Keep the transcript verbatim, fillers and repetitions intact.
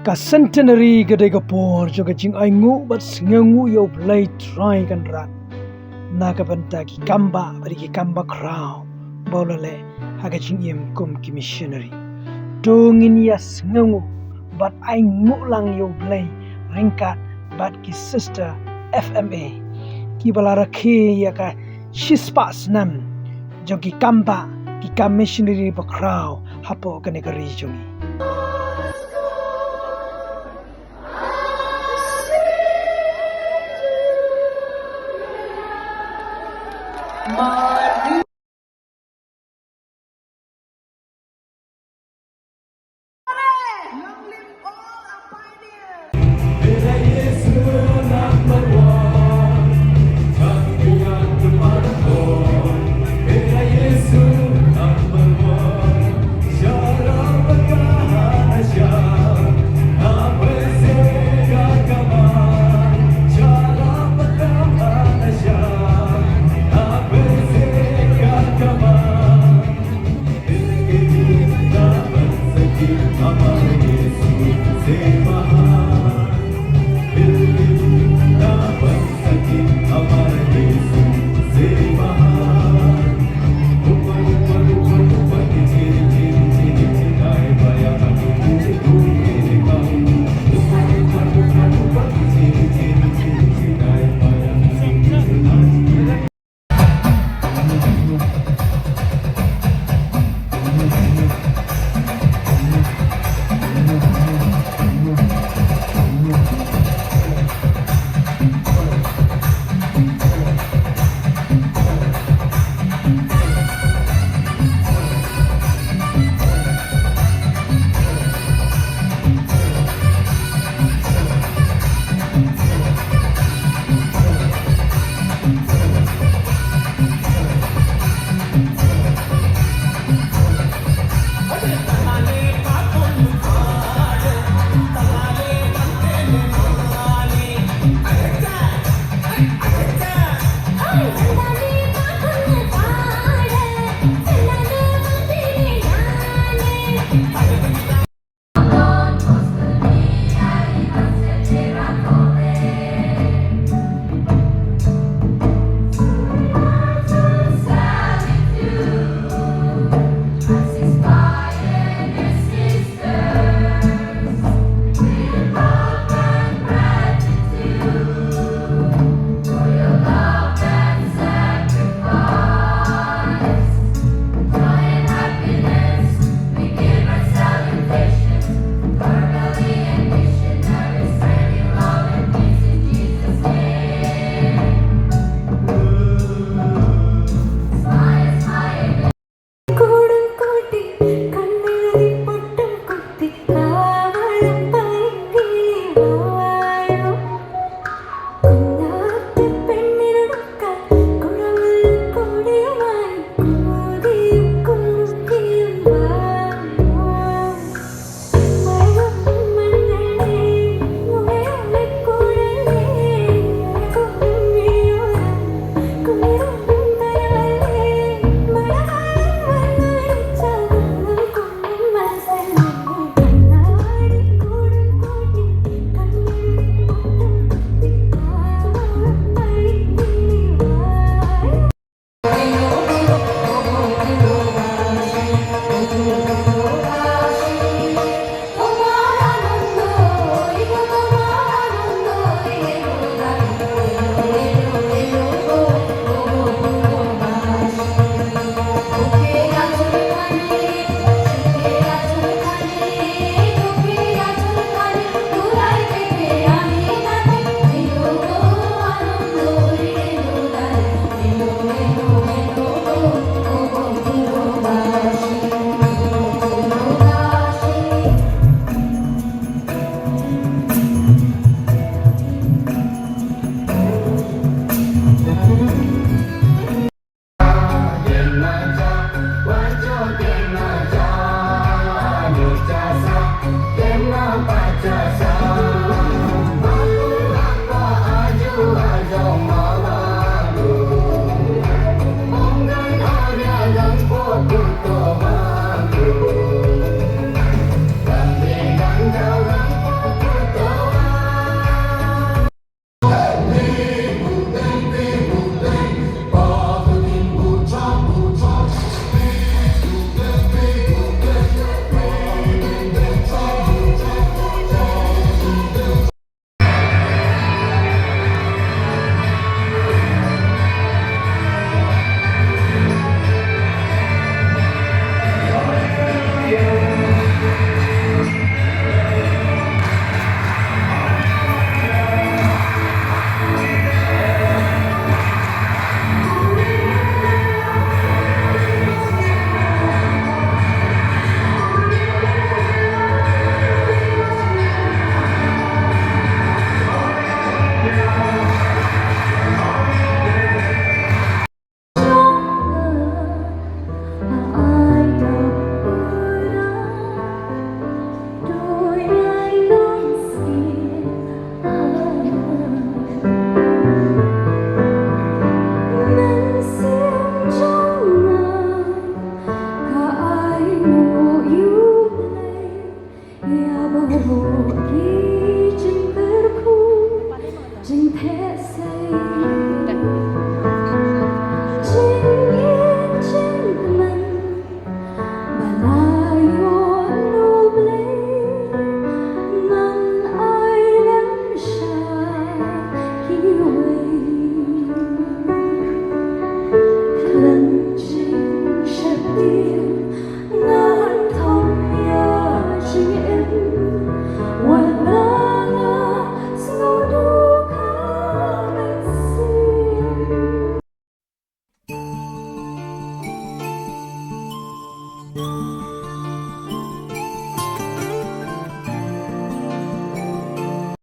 Ka centenary ka dei ka por jong ka jingainguh bad sngewnguh ïa U Blei Trai Kynrad na ka bynta ki kam bah bad ki kam bakhraw ba u la leh ha ka jingim kum ki missionary. To ngin ïa sngewnguh bad ainguh lang ïa U Blei ryngkat bad ki sister F M A kiba la rakhe ïa ka shispah snem jong ki kam bah, ki kam missionary bakhraw hapoh kane ka ri jong ngi.